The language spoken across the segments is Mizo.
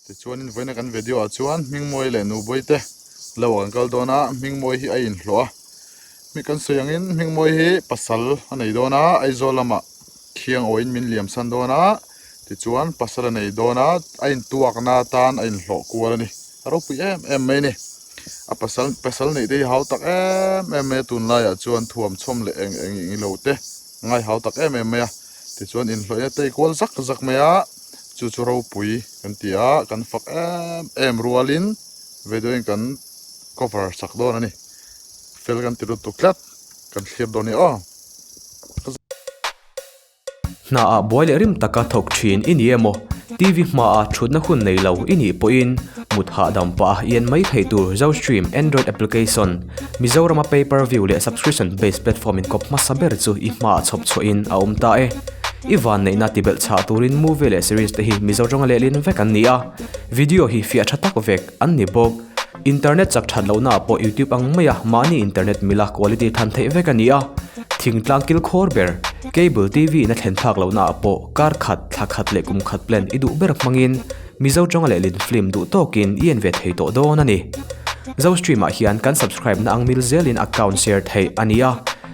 Tichuanin vawiina kan video ah chuan Hmingmawi leh Nubawi te lo ah kan kal dawn a, Hmingmawi hi a inhlawh a, mi kan sawi angin Hmingmawi hi pasal a nei dawn a, Aizawl lamah khiang awiin min liam san dawn a, tichuan pasal a nei dawn a, a intuakna atan a inhlawh kual a ni, a ropui em em mai a ni, a pasal pasal neih te hi hau tak em em mai a tunlaiah chuan thuam chhawm leh eng eng eng ilo te ngai hau tak em em mai a. Tichuan inhlawhna tei kual zak zak mai a, chu chu ropui kan ti a, kan fak em em rualin video in kan cover sak dawn a ni. Fel kan ti lutuk tlat, kan thlir dawn a ni aw. Hna ah buai leh rim taka thawk thin i ni emaw, TV hmaah thutna hun nei lo i nih pawhin mut hahdam pah a i en mai thei tur Zostream Android application Mizorama pay per view leh subscription based platform inkawp hmasa ber chu i hmaah chhawp chhuahin a awm ta e. I vanneihna tibelh chhah turin movie leh series te hi Mizo tawnga lehlin vek an ni a, video hi fiah tha tak vek an ni bawk. Internet chak that lohnaah pawh YouTube ang maia mahni internet mila quality than theih vek a ni a, thingtlang kilkhawr ber, cable TV in a thlen thlak lohnaah pawh kar khat, thla khat leh kum khat plan i duh ber hmangin Mizo tawnga lehlin film duh tawkin i en ve thei tawh dawn a ni. Zostream ah hian kan subscribe na ang mil zelin account share theih a ni a,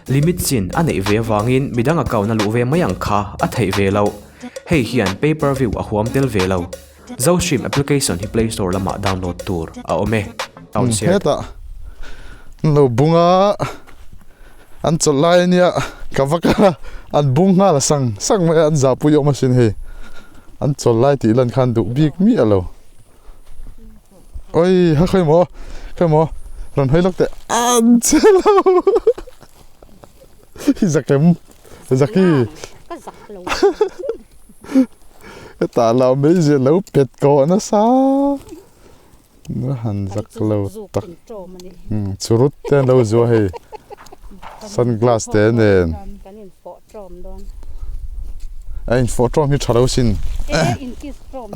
limit chin a neih ve avangin midang account a luh ve mai ang kha a theih ve loh. Hei hian pay per view a huam tel ve lo. Zostream application hi play store lamah download tur a awm e. Account share. Hetah an lo bung a, an chawlh lai ania ka va kal a, an bung nghal sang sang mai a, an zahpui awm asin hei. An chawlh lai tih lan khan duh bik miah lo. Oi ha khawi maw khawi maw rawn hawi lawk teh an che lo hi zakem zaki ka zak lo hetah lo mai zia lo pet kawh nasa na han zak lo tak churut te an lo zua hei sunglass te nen kan in fawh tawm dawn a in fawh tawm hi tha lo sin e in kiss tawm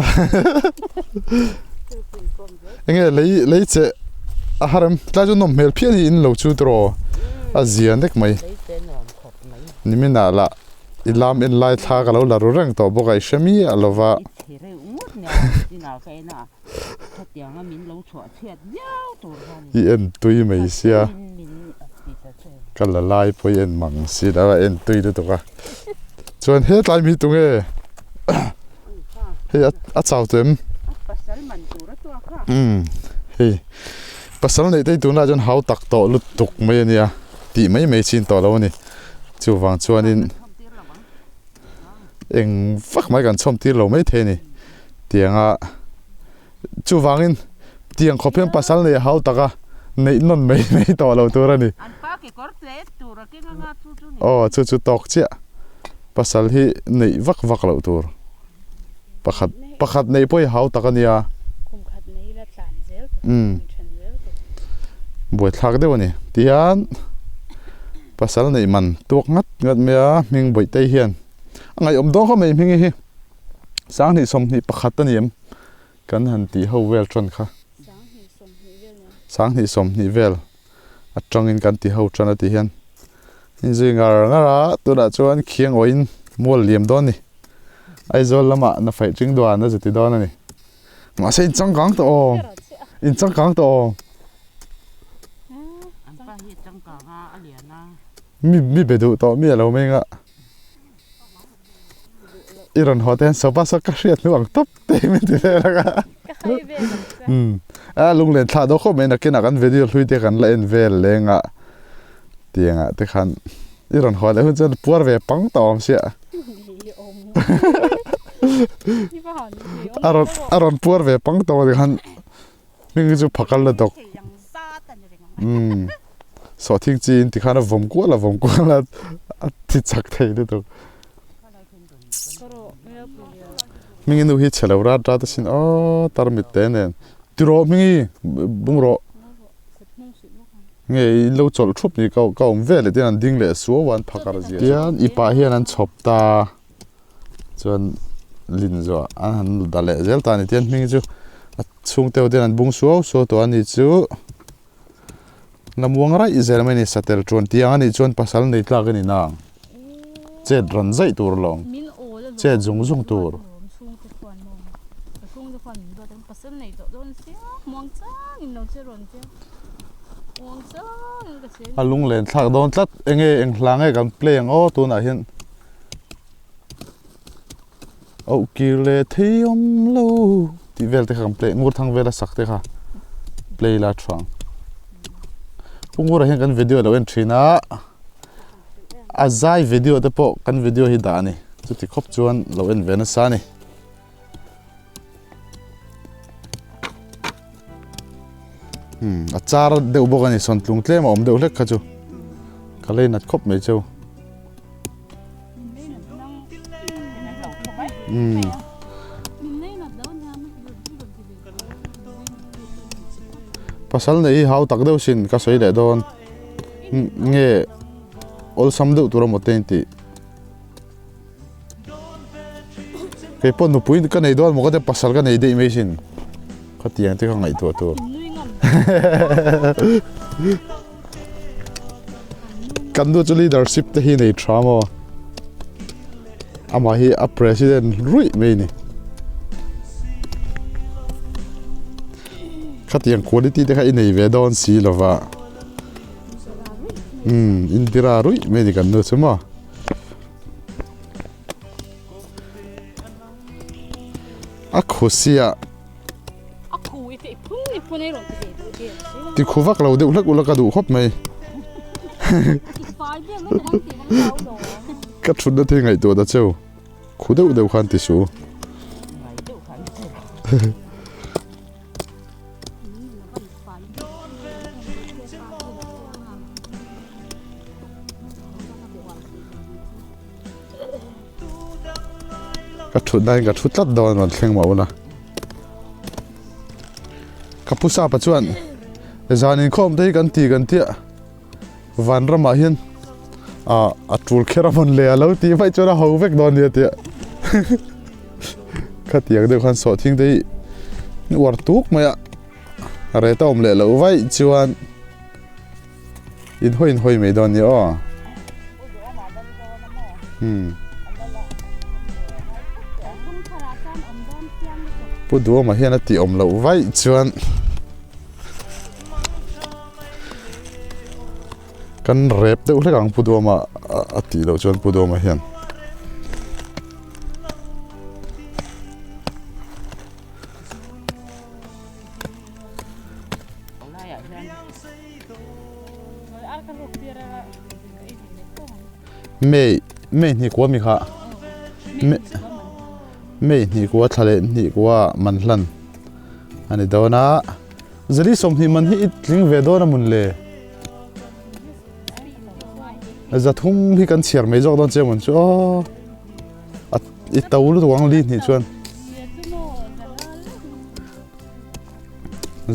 enge lei lei che a harem tlai chu nawm hmel phian hi in lo chu tiraw a zia nek mai niminah lah i lam en lai thla ka lo la ru reng tawh bawk a i hre miah lova i en tui mai sia ka la lai pawh i en mang si lo a en tui lutuk a chuan hetlai mi tunge hei a chau tawh em umm hei pasal neih te hi tunlai chuan hau tak tawh lutuk mai a nia tih mai mai chin tawh lo a ni chuvang chuanin eng vak mai kan chhawm tir lo maithei a ni tianga chuvangin tiang khawp hian pasal nei a hau tak a neih nawn mai mai tawh lo tur a ni aw chu chu tawk chiah pasal hi neih vak vak loh tur pakhat pakhat neih pawh hi hau tak a nia umm buaithlak deuh a ni tihian pasal neih man tuak ngat ngat mai a hming bawihte hian a ngaihawm dawn khawp mai hming hi. Sanghnih 21 a ni em? Kan han tih ho vel tan kha. Sanghnih 20 vel atangin kan ti ho tan a ti hian in zui ngar ngar a, tunah chuan khiang awin mual liam dawn a ni. Aizawl lamah na faih ching duan a za ti dawn a ni. Mahse in changkang tawh aw, in changkang tawh aw. Mi mi be duh tawh mi a lo meng a. I rawn haw te hian sofa saw ka hriat hnu ang tawp te hi min ti vel ang a. Ka hai vel ang che. Umm a lunglen thlah daw khawp mai nakinah kan video hlui te kan la en vel leng a tiangah te khan i rawn haw leh hun chuan puar ve pang tawh awm sia. A rawn a rawn puar ve pang tawh ti khan hming hi chu phakal la dawk. Umm sawhthing chi in tikhan a vawm kual a vawm kual a a thi chak thei lutuk. Hmingi nu hi chhe lo rat rat asin aw tarmit te nen tiraw hmingi bungraw nge in lo chawlh thup ni ka ka awm vel leh tin an ding leh suau a an phakar zia tian i pah hian an chhawp ta chuan lin zawh an han dah leh zel ta a ni tian hmingi chu a chhungte ho ten an bung suau suau tawh a ni chu. Lamuang raih zel mai a ni satel chuan tiang a nih chuan pasal nei tlak a ni nang chet rawn zaih tur alawm chet zung zung tur. A lunglen thlak dawn tlat enge eng hla nge kan play ang aw tunah hian auh kir leh thei awm lo tih vel te kha kan play ngur thang vela sak te kha play la tha ang pu ngurah hian kan video a lo en thin a a zai video te pawh kan video hi dah a ni chuti khawp chuan lo en ve nasa a ni. Hmm, a char deuh bawk a ni sawn tlung tlem a awm deuh hlek kha chu ka lei nat khawp mai cheu hmm pasal nei hi hau tak deuh sin ka sawi leh dawn nge awlsam deuh tur a maw te in tih Kei pawh nupui ka nei dawn maw ka tia pasal ka nei daih mai sin khatiang te kha ngaihtuah tur kan nu chu leadership te hi nei tha maw amah hi a president ruih mai ni khatiang quality te kha i nei ve dawn si lova umm indira ruih mai ni kan nu chu maw. A khusia ti khu vak lo deuh hlek ula ka duh khawp mai ka thutna thil ngaihtuah ta cheu khu deuh deuh khan ti suh Ka thut na in ka thu tlat dawn rawn thleng mah ula. Ka pu sapa chuan zan inkhawm te hi kan ti kan tia vanramah hian ah a tul kher a mawn le a lo tih vaih chuan a ho vek dawn nia tia khatiang deuh khan sawhthing te hi uar tuk mai a reta awm leh loh vaih chuan In hawi in hawi mai dawn nia aw. Hmm. Pu Duama hian a tih awm loh vaih chuan kan rep deuh hlek ang Pu Duama a tih loh chuan Pu Duama hian. May May hnih kua mi kha May hnih kua thla leh hnih kua man hlan a ni dawn a zali sawmhnih man hi i tling ve dawn a mun le zathum hi kan chhiar mai zawk dawn che mun chu aw i to lutuk ang li hnih chuan.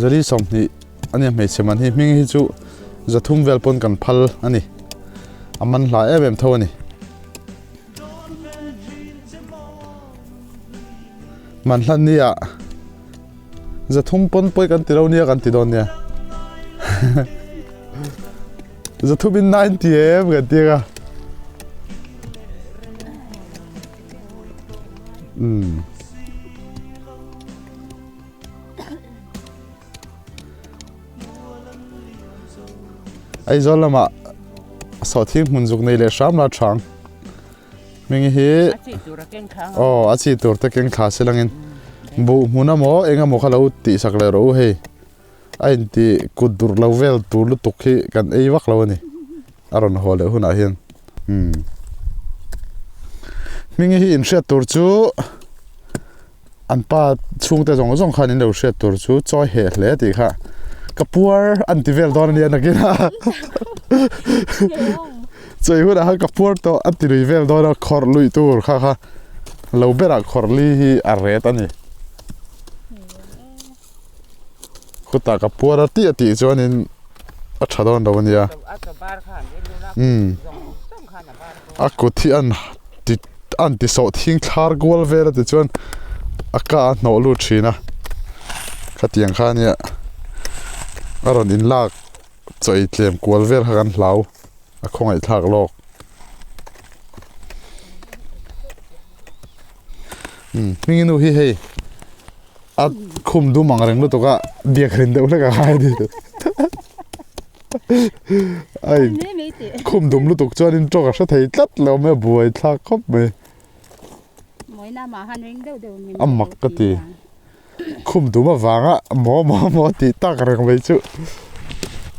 Zali 20 a nia hmeichhe man hi hming hi chu 300 vel pawn kan phal a ni a man hla em em tho a ni man hlan nia 300 pawn pawi kan ti lo nia kan ti dawn nia 300 in 90 em kan ti a umm. Aizawl lamah sawhthing hmun zuk nei leh hram la thang hming hi aw a chi tur te keng thla se langin buh hmun emaw eng emaw kha lo tih sak leh rawh u hei a inti kut dur lo vel tur lutuk hi kan ei vak lo a ni a rawn haw leh hunah hian umm hming hi inhriat tur chu. An pa chhungte zawng zawng khan in lo hriat tur chu chawi heh hle tih kha ka puar an ti vel dawn a nia nakin a chawi hunah khan ka puar tawh an ti lui vel dawn a khawrh luih tur kha kha lo berah khawrh li hi a ret a ni khutah ka puar a tih a tih chuanin a tha dawn lo a nia umm a kut hi an ti an ti sawh thing thlar kual vel a ti chuan a ka a hnawh lut thin a khatiang kha ania a rawn in lak chaw ei tlem kual vel kha kan hlau a khawngaih thlak lawk umm hming nu hi hei. A khum dum ang reng lutuk a biak rin deuh hlek a ngai a ni. Ai khum dum lutuk chuanin tawng a hre thei tlat lo mai a buai thlak khawp mai. A mak ka ti. Khum dum avanga maw maw maw tih tak reng mai chu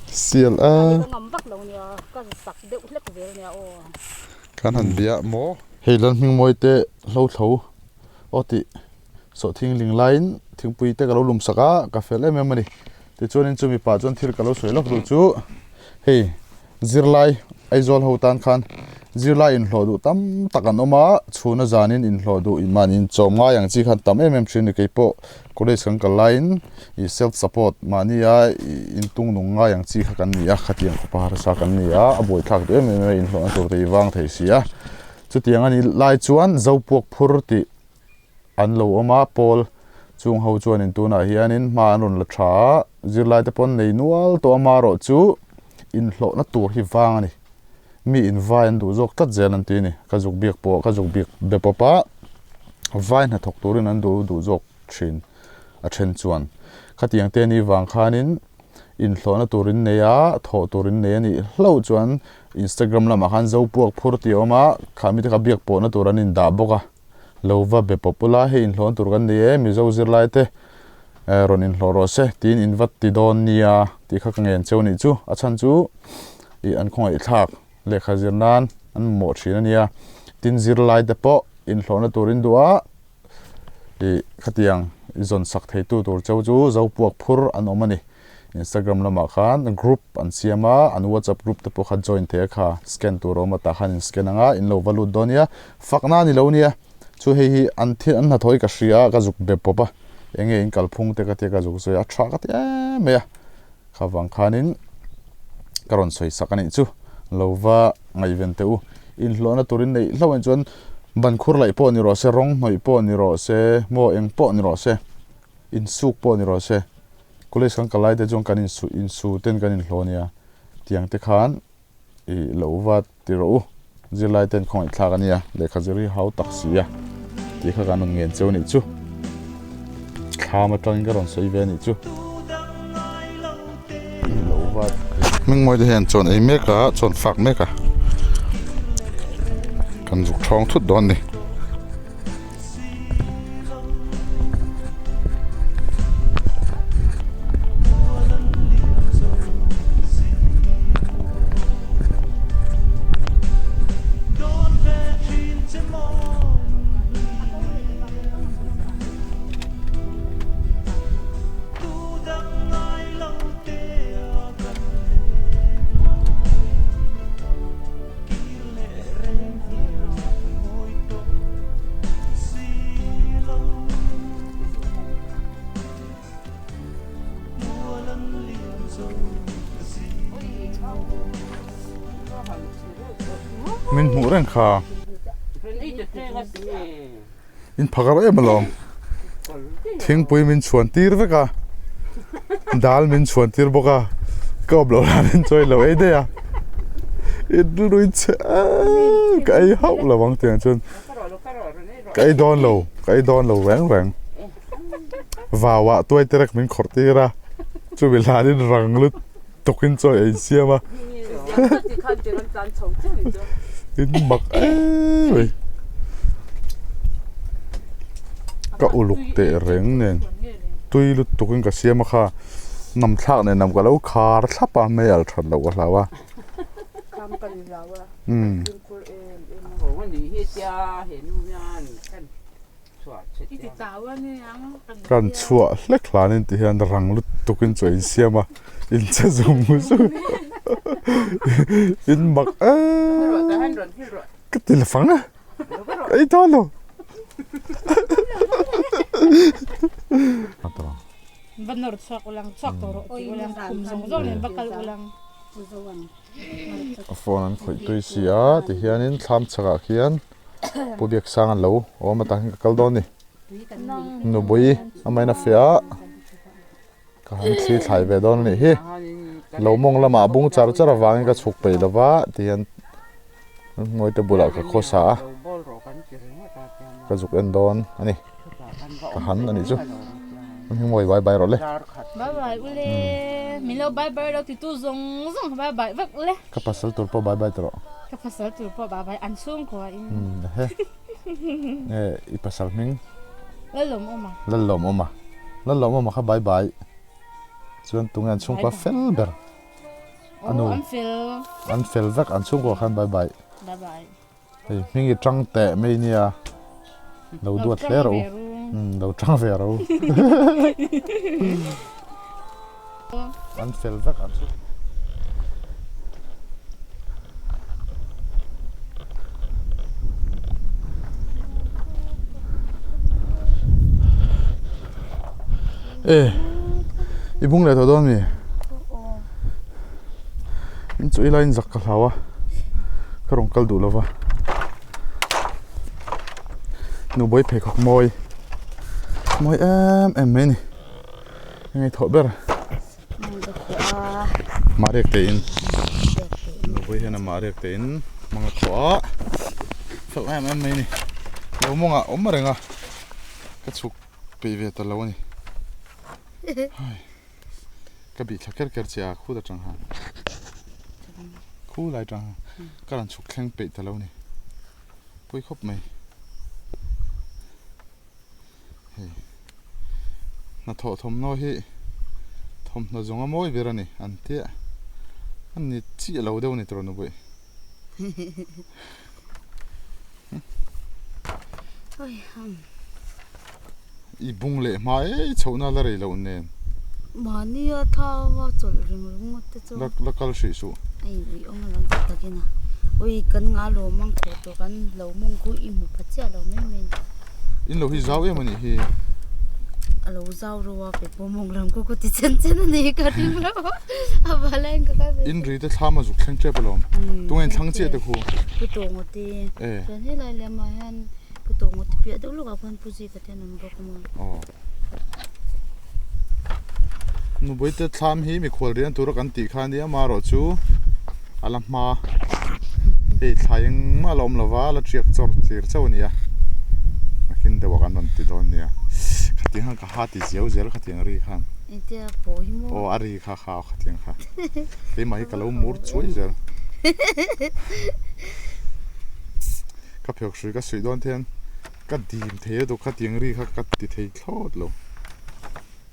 sial a. Kan han bia maw. Hei Lalhmingmawi te hlo thlo aw tih sawhthing ling laiin thingpui te ka lo lum sak a ka fel em em a ni tichuanin chumi pah chuan thil ka lo sawi lawk duh chu hei zirlai Aizawl ho tan khan zirlai inhlawh duh tam tak an awm a chhuna zanin inhlawh duh mahni inchawm ngai ang chi khan tam em em thin a ni keipawh college kan kal laiin ih self support mahnia ih intung nung ngai ang chi kha kan ni a khatiang khawpa harsa kan ni a a buaithlak duh em em a inhlawhna tur te i vang thei si a chutiang a nih lai chuan Zopuak phur tih. an lo awm a, pawl chung ho chuanin tunah hianin hma an rawn la tha a, zirlai te pawn nei nual tawh a marawh chu inhlawhna tur hi vang a ni, mi invai an duh zawk tlat zel an ti a ni, ka zuk biak pawh ka zuk biak be pawp a, vai hnathawk turin an duh duh zawk thin a then chuan khatiang te ni vang khanin inhlawhna tur in nei a, thawh tur in nei a nih hlauh chuan Instagram lamah khan Zopuak phur tih a awm a, khami te kha biak pawhna tur an indah bawk a. Lo va be pawp ula, hei inhlawhna tur kan nei e, Mizo zirlai te rawn inhlawh rawh se tiin in va ti dawn nia tih kha ka ngen cheu anih chu. A chhan chu ih an khawngaih thlak lehkha zir nan an mamawh thin a nia. Tin zirlai te pawh inhlawhna tur in duh a, ih khatiang i zawn sak theitu tur cheu chu Zopuak phur an awm a ni. Instagram lamah khan group an siam a, an WhatsApp group te pawh kha join thei a kha, scan tur a awm a tah khan in scan ang a, in lo va lut dawn nia, fakna a ni lo nia, chu hei hi an thil an hnathawh hi ka hria a, ka zuk be pawp a, eng nge in kalphung te ka tia ka zuk sawi a, a tha ka ti em mai a, kha vang khanin ka rawn sawi sak a nih chu, lo va ngaihven teh u, inhlawhna turin neih hlauh anih chuan ban khur laih pawh ni rawh se, rawng hnawih pawh ni rawh se, maw eng pawh ni rawh se. Insuk pawh ni rawh se, college kan kal lai te chuan kan insu insu ten kan inhlawh ania, tiang te khan ih lo va ti rawh u, zirlai ten khawngaih thlak ania, lehkha zir hi hau tak si a tih kha kan rawn ngen cheu anih chu, thlam atangin ka rawn sawi ve anih chu. Lo va Hmingmawi te hian chawn ei mek a, chawn fak mek a, kan zuk thawng thut dawn a ni. Min hmuh reng kha. In phakar em alawm. Thingpui min chhuan tir vek a. Dal min chhuan tir bawk a. Ka awm loh hlan in chawi lo ei daih a. In rui che ka ei hauh lo ang tiang chuan. Ka ei dawn lo, ka ei dawn lo reng reng. Vau ah tuai te rek min khawrh tir a. Chumi hlan in rang lut tukin chawi ei siam a. In mak em mai. Ka uluk teh reng nen tui lut tukin ka siam a kha nam thlak nen lam ka lo khar thlap a mei al that loh ka hlau a. Umm. Kan chhuah hlek hlanin ti hian rang lutukin chu a insiam a, in che zung zung in mak em ka ti la fang a, ka ei dawn lo. Va nawr chhuak ulang chhuak tawh rawh ti ulang khum zawng zawng nen va kal ulang. A phone an khawih tui si a tihianin thlam chhakah khian Pu Biaksang an lo awm a tah hian ka kal dawn a ni. Nupui a main a fiah a, ka han thli thlai ve dawn a nih hi. Lo mawng lamah a bung char char avangin ka chhuk peih lo va tihian Mawite bulah ka khawsa a, ka zuk en dawn a ni. Ka han a nih chu. Hmingmawi bye bye rawh le. Bye bye ule. Min lo bye bye lo titu zawng zawng kha bye bye vek ule. Ka pasal tur pawh bye bye ta rawh. Ka pasal tur pawh bye bye an chhungkua in. Ehe. Nge i pasal hming? Lalawmawma. Lalawmawma. Lalawmawma kha bye bye. Chuan tunge an chhungkua fel ber? A nu. An fel. An fel vek an chhungkua khan bye bye. Bye bye. Hei hming i tang teh mai nia lo duat hle rawh u umm lo tang ve rawh u an fel vek ang chu. E i bung leh tawh dawn mi? In chu ilaiin zak ka hlau a ka rawn kal duh lova nubawi pheikhawk mawi mawi em em mai a ni enge thawh ber mah riak te in nubawi hian a mah riak te in hmang a thawh a fel em em mai a ni lo mawngah a awm reng a ka chhuk peih ve ta lo a ni. Ka bih thla ker ker che a khut atang han khu lai atang han ka rawn chhuk thleng peih ta lo ni pawi khawp mai hei hnathawh thawmhnaw hi thawmhnaw zawng a mawi ber a ni an tia a ni chiah lo deuh a ni tawh nupui. I bung leh hma ei chhohna la rei loh nen. Mahni a thau a chawlh ring ringawt te chu. La kal hrih suh. A in ui awm alawm ti takin a. Ui kan nga lo mang tawh tawh kan lo mawng khu i hmu pha chiah lo mai mai. In lo hi zau em a nih hi. A lo zau ro a pe pawh mawng lam khu ka ti chen chen a ni ka ring lo a vala in ka kal ve. In ri te thlam a zuk thleng tep alawm. Tunge in thlang chiah te khu. Pu Tawng te. Chuan helai lamah hian Pu Tawng te piah deuh lawkah khuan Pu Zika te an awm bawk a maw. Aw. Nupui te thlam hi mikhual rian tura kan tih kha ania amaherawh chu a la hma hei thlai engmah a la awm lova a la tiak chawr tir chauh a ni a nakin deuh ah kan rawn ti dawn nia khatiang khan ka ha ti zeu zel khatiang ri khan aw a ri kha kha khatiang kha keimah hi ka lo mur chuai zel. Ka phek hrui ka suih dawn thian ka dim thei a dawk khatiang ri kha ka ti thei thlawt lo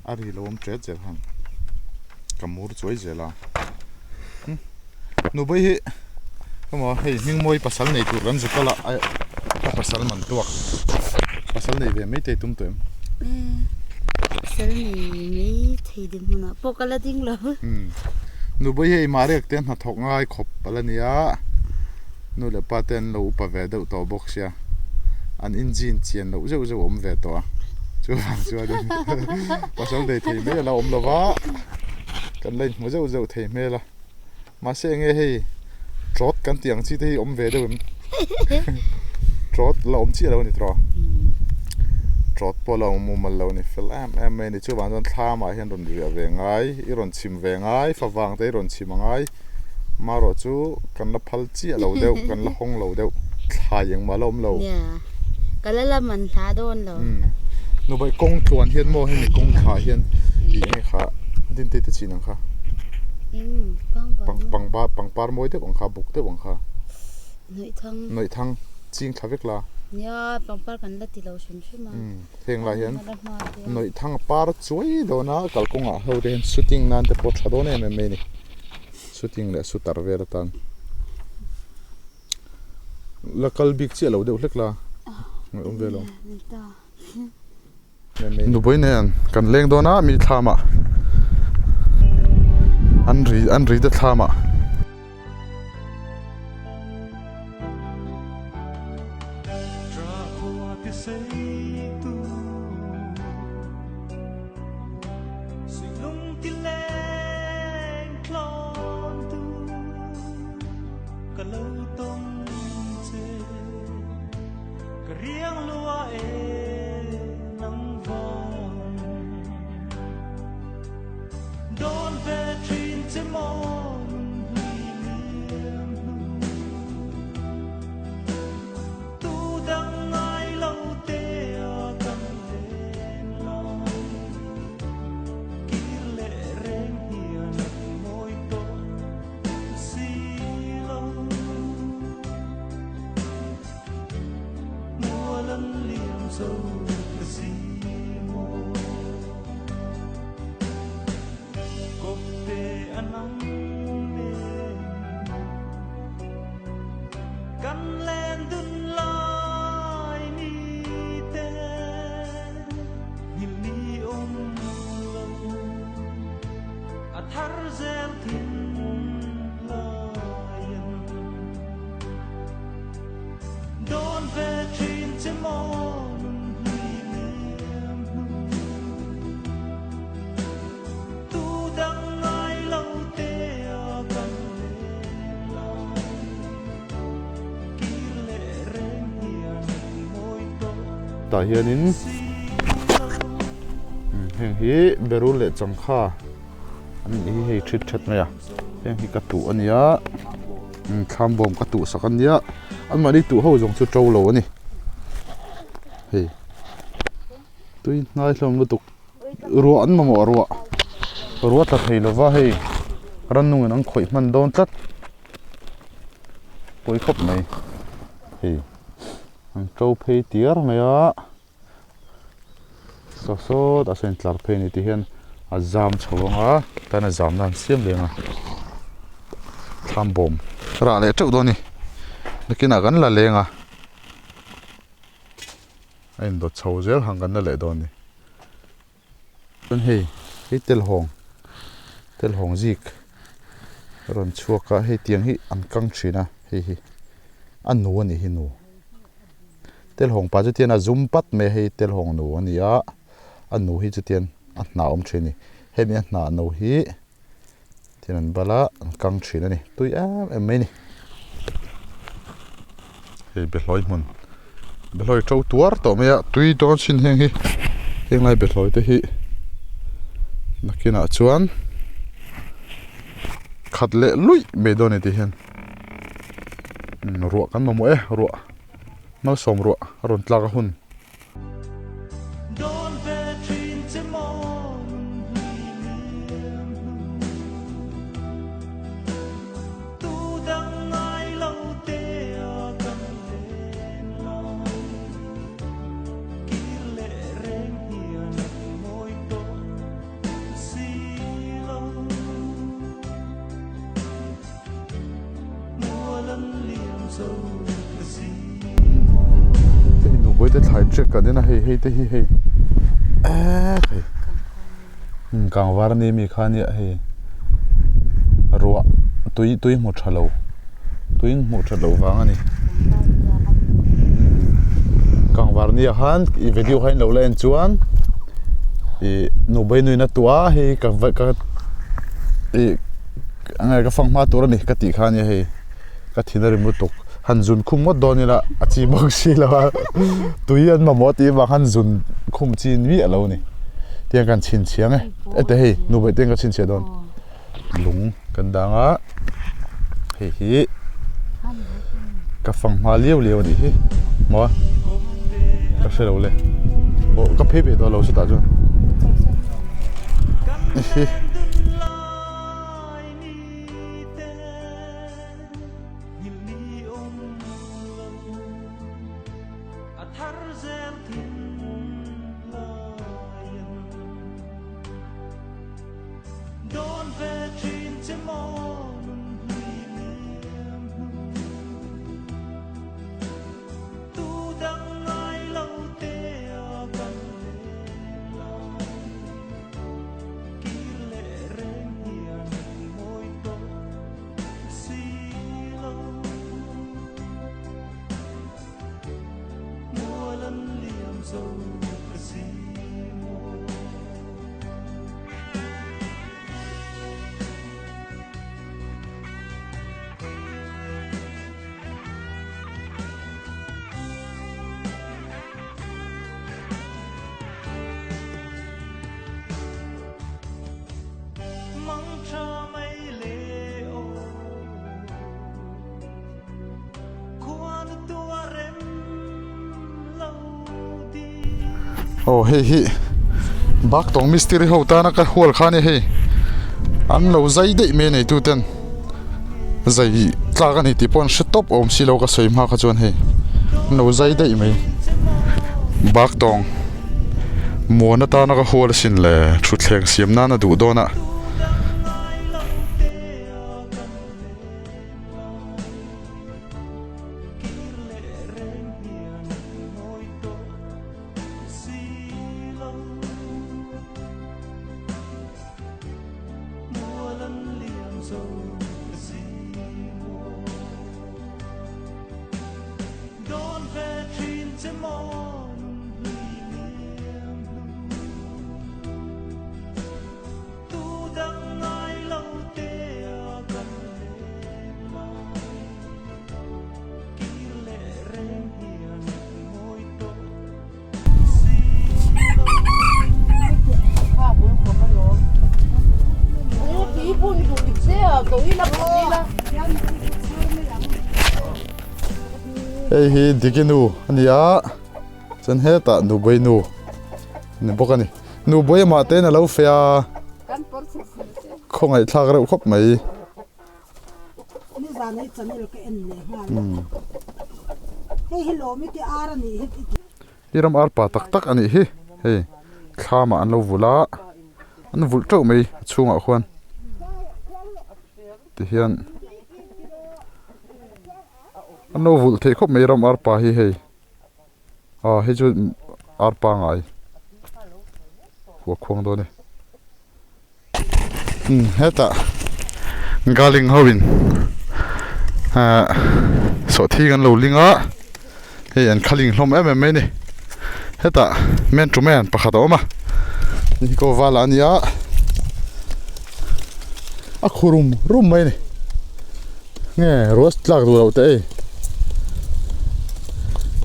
a ri lo awm ṭet zel han ka mur chuai zel a nupui hi emaw hei hmingmawi pasal nei tur kan zuk a la a pasal man tuak pasal nei ve mai te tum tawh em pasal nei mai thei dinhmunah pawh ka la ding lo nupui hi mah riak te hnathawk ngai khawp a la nia. Nu leh pa te an lo upa ve deuh tawh bawk sia, an engine chian loh zeuh zeuh a awm ve tawh a, chuvang chuanin pasal nei thei mai a la awm lo va, kan la inhmu zeuh zeuh thei hmel a, mahse enge hei trawt kan tih ang chi te hi awm ve deuh em? Trawt la awm chiah lo a ni tawh, trawt pawh la awm mumal lo a ni fel em em mai a ni, chuvang chuan thlamah hian rawn riah ve ngai, i rawn chim ve ngai, favang te i rawn chim a ngai. Marawh chu kan la phal chiah lo deuh, kan la hawng lo deuh, thlai engmah la awm lo. Nia, ka la la man hla dawn lo. Umm, nubaih kawng tluan hian maw hemi kawng thlah hian ih enge kha dinte te chin ang kha. Eng, pangpar maw? Pangpar, pangpar mawi deuh ang kha, buk deuh ang kha. Nawihthang. Nawihthang, ching thla vek la. Nia, pangpar kan la ti lo hrim hrim a. Umm, heng lai hian nawihthang a par chuai dawn a, kalkawngah ho te hian shooting nan te pawh tha dawn em em mai a ni. Shooting leh shooter vel atan la kal bik chiah lo deuh hlek la ngaih awm vel awm. Nupui nen kan leng dawn a mi thlamah an ri an ri te thlamah. Hetah hianin heng hi berul leh changkha an nih hi hei thit that mai a heng hi ka tuh a nia thlam bawm ka tuh sak a nia anmahni tuh ho zawng chu to lo a ni hei tui hnai hlawm lutuk ruah an mamawh ruah ruah tla thei lova hei rannungin an khawih hman dawn tlat pawi khawp mai hei. An to phei tiar mai a saw sawt a sawn tlar phei a ni tih hian a zam chho ang a tan a zam nan siam leh ang a thlam bawm rah leh teuh dawn a ni nakinah kan la leng a a indawt chho zel han kan la leh dawn a ni. Chuan hei hei telhawng telhawng zik a rawn chhuak a hei tiang hi an kang thin a hei hi a nu a nih hi nu telhawng pa chu tian a zum pat mai a hei telhawng nu a ni a a nu hi chutian a hnah awm thin a ni hemi a hnah no hi tian an bal a an kang thin a ni tui em em mai a ni hei behlawi hmun behlawi to tuar tawh mai a tui dawn chin heng hi henglai behlawi te hi nakinah chuan khat leh luih mai dawn a ni tih hian ruah kan mamawh e ruah malsawm ruah a rawn tlak a hun. Hei nupui te thlai check kan en a hei hei te hi hei eee hei kangvar a ni mi kha nia hei ruah tui tui hmu tha lo tui hmuh that loh vang a ni kangvar nia khan ih video kha in lo la en chuan ih nupui nuin a tuah a hei ka ka ih. Enge ka fang hma tur a ni ka tih kha ania hei ka thin a rim lutuk han zun khum ngawt dawn ila a chi bawk si lo a tui an mamawh tih avang khan zun khum chi miah lo a ni tiang kan chhinchhiah ang e ete hei nubaih te ka chhinchhiah dawn lung kan dang a hei hi ka fang hma liau liau a nih hi maw ka hre lo le aw ka phei ve tawh lo chutah chuan hi. Aw hei hi baktawng mistiri ho tana ka hual kha a ni hei an lo zai daih mai a neitu ten zai tlak a ni tih pawh an hre tawp awm silo ka sawi hma kha chuan hei an lo zai daih mai baktawng. Muan atana ka hual asin le thutthleng siam nana duh dawn a. Hei hi Diki nu a ni a, chuan hetah Nubawi nu a ni bawk a ni. Nubawi amah te in a lo feh a, khawngaihthlak reuh khawp mai. I ram ar pa tak tak a nih hi, hei thlamah an lo vulh a, an vulh teuh mai a chhungah khuan tihian an lo vulh theih khawp mai ram ar pa hi hei ah hei chu ar pangai huah khuang dawn e. Umm hetah galing ho in ahh sawhthing an lo ling a hei an khaling hlawm em em mai a ni hetah man to man pakhat a awm a hei hi ko vala a ni a a khu rum rum mai a ni nge ruah tlak duh loh teh ei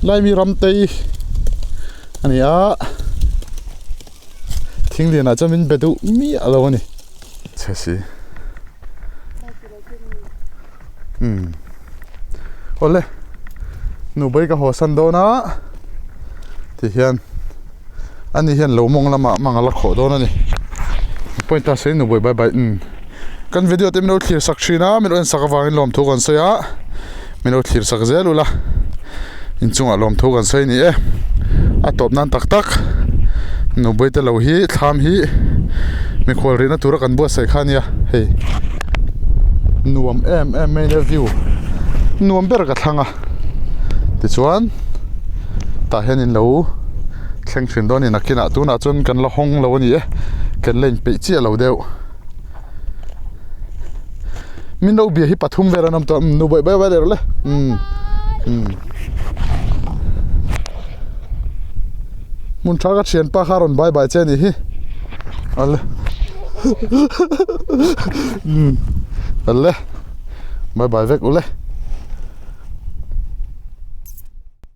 laimi ram tei a ni a. Thing lianah chuan min be duh miah lo a ni. Chhe si. Umm. Awle. Nubawi ka haw san dawn a. Ti hian ani hian lo mawng lamah mang a la khawh dawn a ni. Point ta se nubawi bye bye. Umm. Kan video te min lo thlir sak thin a, min lo en sak avangin lawmthu kan sawi a. Min lo thlir sak zel ula inchungah lawmthu kan sawi a ni e a tawp nan tak tak nubui te lo hi thlam hi mikhual rihna tura kan buatsaih kha a nia hei nuam em em mai nia view nuam ber ka thlang a tichuan tah hian in lo thleng thin dawn a ni nakinah tunah chuan kan la hawng lo a ni e kan la inpeih chiah lo deuh. Min lo bia hi pathum vel an awm tawh a nu bawih bawih bawih leh rawh le umm umm hmun tha ka thianpa kha a rawn bye bye che a nih hi ale umm ale bye bye vek ule.